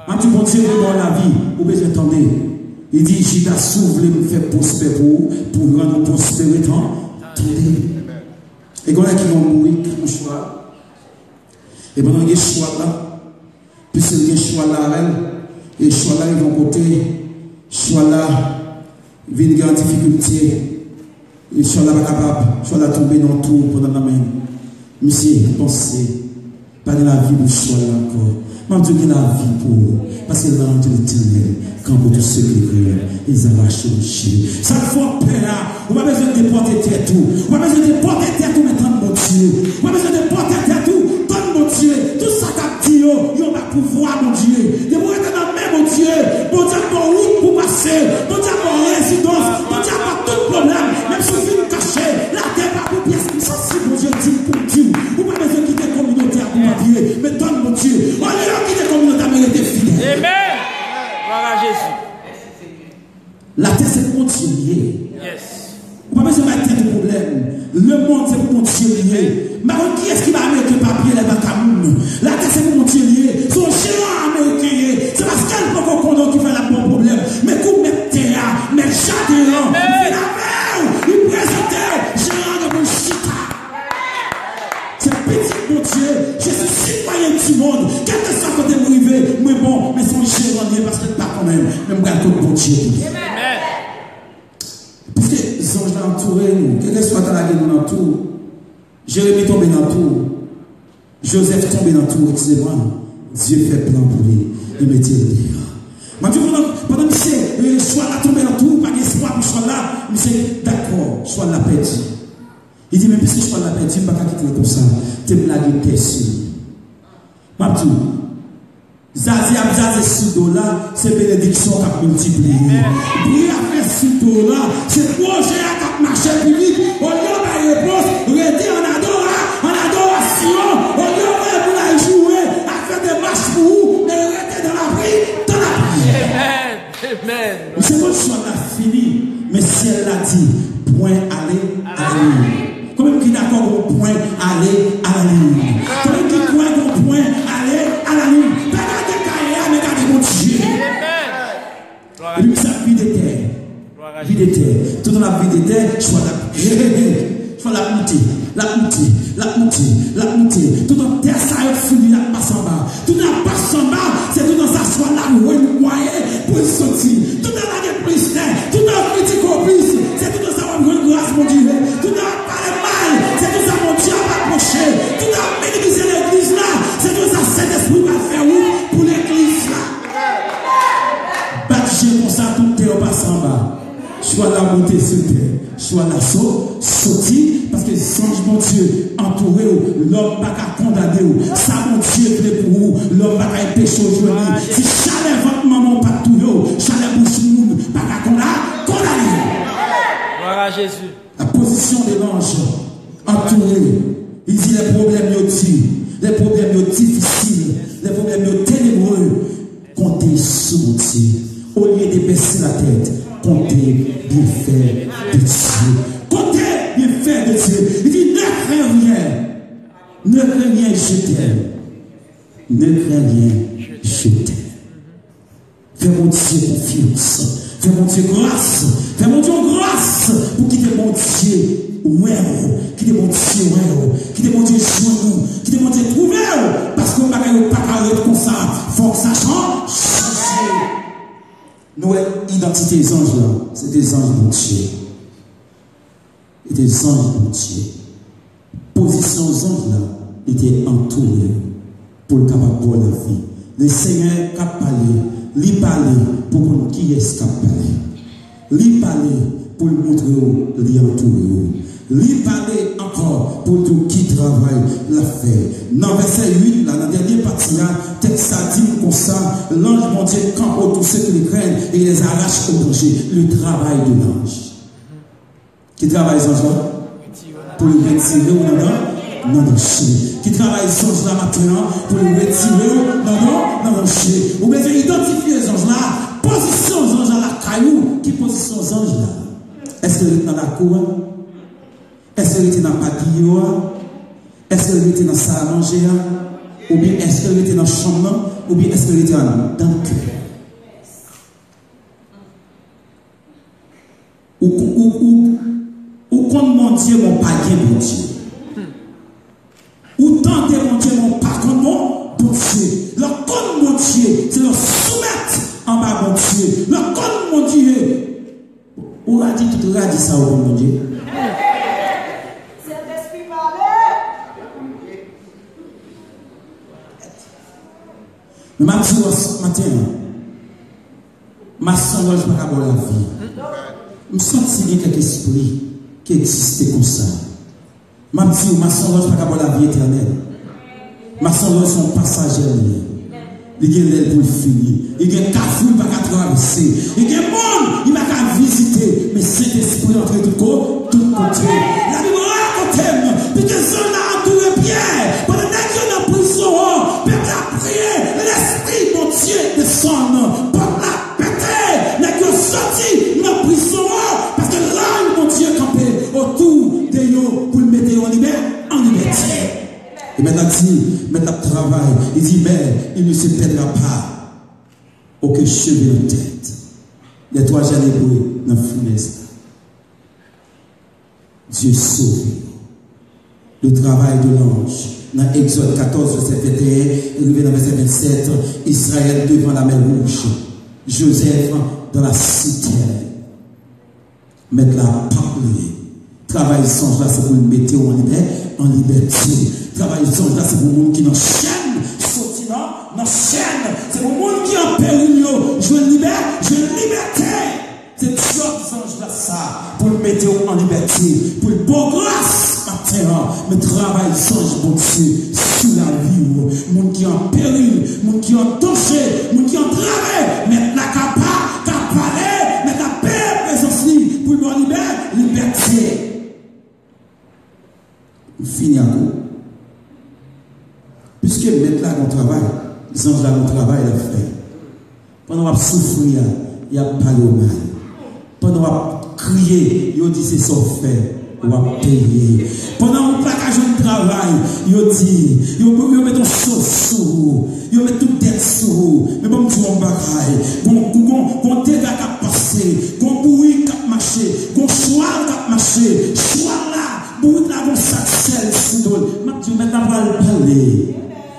M ap di Bondye gen ba w lavi, ou bezwen tande. Li di, Jida, si w vle m fè pwospè pou ou, pou rann ou pwospere, tan, tande. E gen yon nèg ki gen yon bourik, yon chwal. E pandan l gen chwal la, piske l gen chwal la avè l, e chwal la rive yon kote, chwal la vin gen an difikilte, e chwal la pa kapab, chwal la tonbe nan tou pandan nan men. Misye panse, pa gen lavi pou chwal la ankò. M ap di w gen lavi pou ou, paske l'ange de l'Éternel kanpe tou se ki kreye, e zavache mouche. Sa k fè w pè a, ou pa bezwen depòte tèt ou. Ou pa bezwen depòte tèt ou, men tann Bondye. Ou pa bezwen depòte tèt ou, tann Bondye. Tout sa k ap di yo, yo pa pouvwa Bondye. Depi w rete nan men Bondye, Bondye ap ba w wout pou pase. Bondye ap ba w rezidans. Bondye ap ba w tout pwoblèm. Menm si w fin kache, latè pa pou pyès. M santi Bondye di m pou m di w, ou pa bezwen kite kominote a pou papye, men tann Bondye. Olye w kite kominote a, men rete fidèl. Amen. Gloire à Jésus. Latè se pou Bondye li ye. Yes. Ou pa bezwen bay tèt ou pwoblèm. Lemonn se pou Bondye li ye. M pa konn kiyès ki ba Ameriken papye lè pa ka moun. Latè se pou Bondye li ye. Se yon jeran Ameriken ye. Se paske l poko konnen w ki fè l ap ba w pwoblèm. Men kou mèt tè a, mèt jaden an, li vin avè w, li prezante w, jeran an gen pou l chita. Se pitit Bondye, je suis citoyen du monde. Kèlkeswa kote m rive, mwen bon, men se yon jeran li ye paske l pa konnen m, men m pral kot Bondye pou li. Piske zanj la antoure nou, kèlkeswa ta lage nou nan tou, Jeremi tonbe nan tou, Jozèf tonbe nan tou, eskize mwa, Dye fè plan pou li, li mete l deyò. M ap di w, pandan, pandan misye, eh, chwal la tonbe nan tou, pa gen espwa pou chwal la, misye dakò, chwal la pèdi. Li di, men piske chwal la pèdi, m pa ka kite l konsa, te m lage tè sou li. M ap di w, zaze ap zaze sou do w la, se benediksyon k ap miltipliye. Bri ap fè sou do w la, se pwojè a k ap mache pi vit. Olye w bay repons, rete an adora-, an adorasyon. Olye w voye moun al joure, al fè demach pou ou, men rete nan lapli, nan lapli. Amen. Amen. Ou se konn chwal la fini, men syèl la di, pwen ale, ale. Konbyen moun ki dakò gon pwen ale, ale? Konbyen moun ki kwè gon pwen ale, ale? Pa gade kaye a, men gade Bondye. Epi sa vide tè. Vide tè. Toutan l ap vide tè, chwal la, chwal la ap moute. L ap moute, l ap moute, l ap moute. Toutan tè sa yo fini, l ap pase anba. Toutan l ap pase anba, se toutan sa chwal la ap wè l mwaye pou l soti. Toutan l ap gen plis tè, toutan l ap kritike w plis, se toutan sa w ap jwenn gras Bondye. Toutan l ap pale mal, se toutan sa Bondye ap apwoche. Toutan l ap minimize legliz la, se toutan sa Sentespri pral fè wout pou legliz la. Bat je konsa, tout tè yo pase anba. Chwal la monte sou tè. Chwal la so-, soti, paske zanj Bondye antoure w, lòm pa ka kondane w. Sa Bondye vle pou ou, lòm pa ka anpeche w jwenn li. Si chalè vant manman w pa t touye w, chalè bouch moun pa ka konda-, kondane w. Gloire à Jésus. La position de l'ange entouré. Li di, lè pwoblèm yo di, lè pwoblèm yo difisil, lè pwoblèm yo tenebre, konte sou Bondye. Olye de bese latèt, konte byenfè de Dye. Konte byenfè de Dye. Li di, ne crains rien. Ne crains rien, je t'aime. Ne crains rien, Je t'aime. Fè Bondye konfyans. Fè Bondye gras. Fè Bondye yon gras pou kite Bondye wè w. Kite Bondye wè w. Kite Bondye jwenn ou. Kite Bondye twouve w. Paske yon bagay yo pa ka ret konsa. Fòk sa chan-, chanje. Nou wè idantite zanj la. Se te zanj Bondye. Li te zanj Bondye. Pozisyon zanj la, li te antoure l pou l kapab ba w lavi. Le Senyè k ap pale, li pale pou konn kiyès k ap pale. Li pale pou l montre w li antoure w. Li pale ankò pou l di w ki travay l ap fè. Nan vèsè uit la, nan dènye pati a, tèks sa di n konsa, l'ange Bondye campe autour ceux qui le craignent et les arrache au danger. Le travail de l'ange. Ki travay zanj la? Pou l retire w nan dan-, nan danje. Ki travay zanj la maten an? Pou l retire w nan dan-, nan danje. Ou bezwen idantifye zanj la, pozisyon zanj la lakay ou. Ki pozisyon zanj la? Èske l ret nan lakou a? Èske l rete nan patiyo a? Èske l rete nan sal a manje a? Oubyen èske l rete nan chanm nan? Oubyen èske l rete anndan kè a? Ou, ou, ou, ou, ou konn Bondye, men w pa gen Bondye. Ou tande Bondye, men w pa konn Bon-, Bondye. Lè w konn Bondye, se lè w soumèt anba Bondye. Lè w konn Bondye, ou radi tout radi sa ou konn Bondye. Sentespri pale. Men m ap di w maten an, mason lòj pa ka ba w lavi. M santi gen kèk espri ki egziste konsa. M ap di w, mason lòj pa ka ba w lavi etènèl. Mason lòj se yon pasajè li ye. Li gen lè l pou l fini. Li gen kafou li pa ka travèse. Li gen moun li pa ka vizite. Men Sentespri antre tout ko-, tout kote. Labib rakonte m, piske zanj la antoure Pyè. Pandan nèg yo nan prizon an, pèp la priye, Lespri Bondye desann. Pòt la pete, nèg yo soti nan prizon an, paske lanj Bondye kanpe otou de yo pou l mete yo an libè-, an libète. E mèt la di, mèt la ap travay, li di, mais il ne se perdra pas. Aucun cheveu en tête. Les trois jeunes Hébreux nan founèz la. Dieu sauve. Le travail de l'ange. Nan Egzòd katòz, vèsè venteyen, rive nan vèsè vennsèt, Israël devant la mer Rouge. Joseph dans la citerne. Mèt la ap pale. Travay zanj la se pou l mete w an libè-, an libète. Travay zanj la se pou moun ki nan chèn soti nan, nan chèn. Se pou moun ki an peril yo jwenn libè-, jwenn libète. Se djòb zanj la sa, pou l mete w an libète, pou l ba w gras maten an. Men travay zanj Bondye sou lavi w. Moun ki an peril, moun ki an danje, moun ki antrave, mèt la ka pa-, ka pale, mèt la peye prezans li pou l ba w libè-, libète. M fini ak ou. Piske mèt la gon travay, zanj la gon travay l ap fè. Pandan w ap soufri a, y ap pale w mal. Pandan w ap kriye, yo di se sa w fè, w ap peye. Pandan w pa ka jwenn travay, yo di, yo, yo met yon so sou ou, yo met tout dèt sou ou. Men ban m di w yon bagay, gon, gon, gon dega k ap pase, gon bourik k ap mache, gon chwal k ap mache, chwal la, bourik la gon sak sèl sou do l. M ap di w, mèt la pral pale.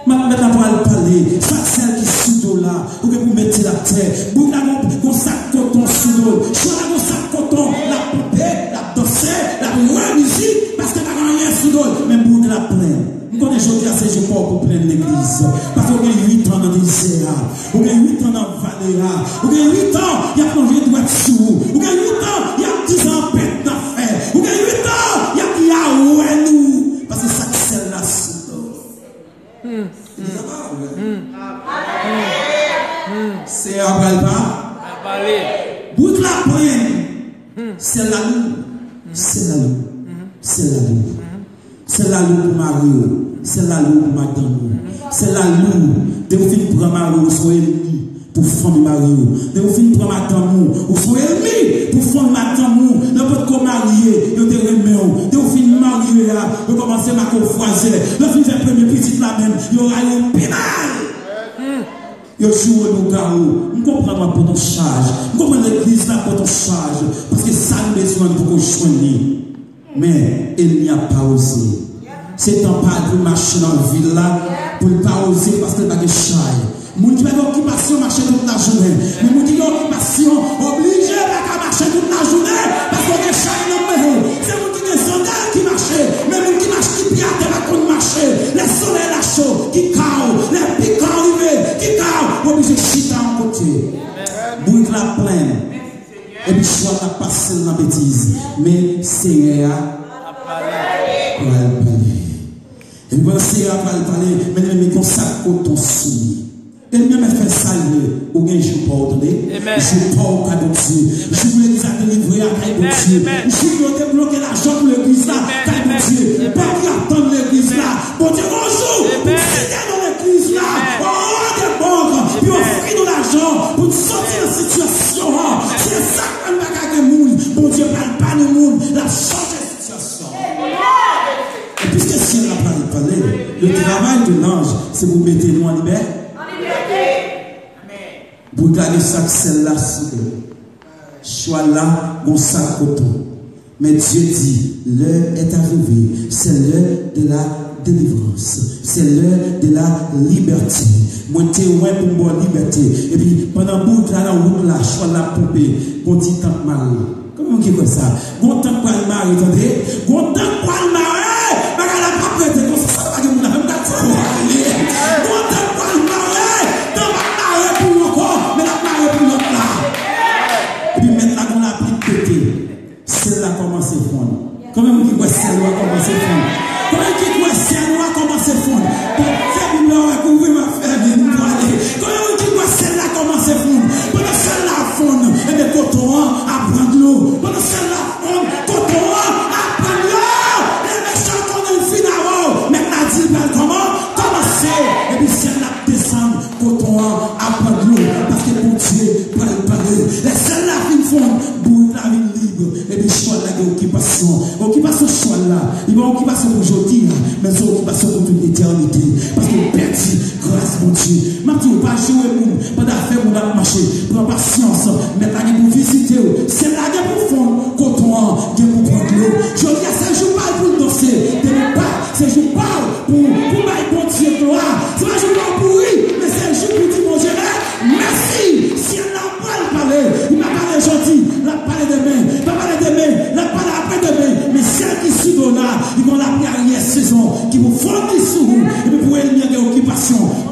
M ap, mèt la pral pale. Sak sèl ki sou do l la, ou gen pou mete l atè. Bourik la gon, gon sak koton sou do l. Chwal la gon sak koton, l ap ponpe, l ap danse, l ap wè mizik, paske pa gen anyen sou do l. Men bourik la plen. M konnen jodi a se jou pa w pou plenn legliz. Paske w gen uit an nan dezè a. Ou gen uit an nan vale a. Ou gen uit an, y ap lonje dwèt sou ou. Ou gen uit an, y ap di se anpent n ap fè. Ou gen uit an, y ap di a wè nou. Paske sak sèl la sou do. Li ka pa wè. Senyè a pral pa. Bourik la plen. Sèl la lou. Sèl la lou. Sèl la lou. Sèl la lou pou mari w. Sèl la lou pou madanm ou. Sèl la lou. Depi w fin pran mari w, ou se yon ènmi pou fanmi mari w. Depi w fin pran madanm ou, ou se yon ènmi pou fanmi madanm ou. Lè w potko marye, yo te renmen w. Depi w fin marye a, yo kòmanse make w vwazè. Lè w fin fè premye pitit la menm, yo rayi w pi mal. Yo joure nou gawo. M konprann w ap pote yon chaj. M konprann legliz la ap pote yon chaj. Paske sa nou bezwen poko jwenn li. Men, ènmi a pa oze. Se tan pa l pou l mache nan vil la, pou l pa oze paske l pa gen chay. Moun ki pa gen okipasyon mache tout lajounen. Men moun ki gen okipasyon, oblije pa ka mache tout lajounen, paske w gen chay nan men w. Se moun ki gen sandal ki mache, men moun ki mache ki pye atè pa konn mache. Lè solèy la cho, ki ka w, lè pikan rive, ki ka w, w oblije chita yon kote. Bourik la plen. Epi chwal la pase l nan betiz. Men Senyè a pral pale. Epi pandan Senyè a pral pale, men men men konsa koton sou li. Ènmi an mèt fè sa l vle. Ou gen jou pa w, tande. Jou pa w kay Bondye. Jou pou legliz la delivre a kay Bondye. Jou pou yo debloke lajan pou legliz la kay Bondye. Bank ki ap tann legliz la. Bondye gon jou pou site nan legliz la. Oh, de bank pou yo ofri nou lajan pou n soti nan sitiyasyon an. Se sa k fè n pa ka gen moun. Bondye pral ba nou moun. L ap chanje sitiyasyon. E piske syèl la pral pale, le travay de lanj, se pou mete nou an libè. Pou gade sa k sèl la sou. Chwal la, gon sak koton. Men Dye di, l'heure est arrivée, c'est l'heure de la délivrance, c'est l'heure de la liberté. Mwen te wè pou m ba w libète. Epi, pandan bourik la nan wout la, chwal la ap ponpe, gon ti tank mare. Konbyen moun ki kwè sa? Gon tank pral mare, tande. Gon tank pral mare. Bagay la p ap rete konsa. Sa pa gen moun la menm, gad sa pral ye. Gon tank pral mare. Tank p ap mare pou ou ankò, men l ap mare pou lòt la. Epi mèt la gon lapli k pete. Syèl la kòmanse fonn. Konbyen moun ki kwè syèl la kòmanse fonn? Konbyen ki kwè syèl la kòmanse fonn? Bon, fè Bib la wè kouvri m ap fè vin pwale. Konbyen moun ki kwè syèl la kòmanse fonn? Pandan syèl la ap fonn, ebyen koton an ap pran dlo. Pandan syèl la ap fonn, koton an ap pran dlo. Lè mechan konnen l fin avè w, mèt la di l pral kòman? Kòmanse. Epi syèl la ap desann, koton an ap pran dlo. Paske Bondye pral pale. Lè syèl la fin fonn, bourik la vin lib. Epi chwal la gen okipasyon. Okipasyon chwal la, li pa okipasyon pou jodi a, men se okipasyon pou tout etènite. Paske l pèdi gras Bondye. M ap di w, pa joure moun pandan afè moun ap mache. Pran pasyans. Mèt la gen pou vizite w. Syèl la gen pou fonn. Koton an gen pou pran dlo. Jodi a, se jou pa l pou l danse. Demen pa, se jou pa w pou, pou bay Bondye glwa. Se pa jou pa w pou ri, men se jou pou di Bondye, eh, mèsi. Syèl la pral pale. Li pa pale jodi, l ap pale demen. Li pa pale demen, l ap pale apre demen. Men syèl ki sou do la, li gon lapli aryè sezon ki pou fonn li sou ou. Epi pou ènmi an gen okipasyon.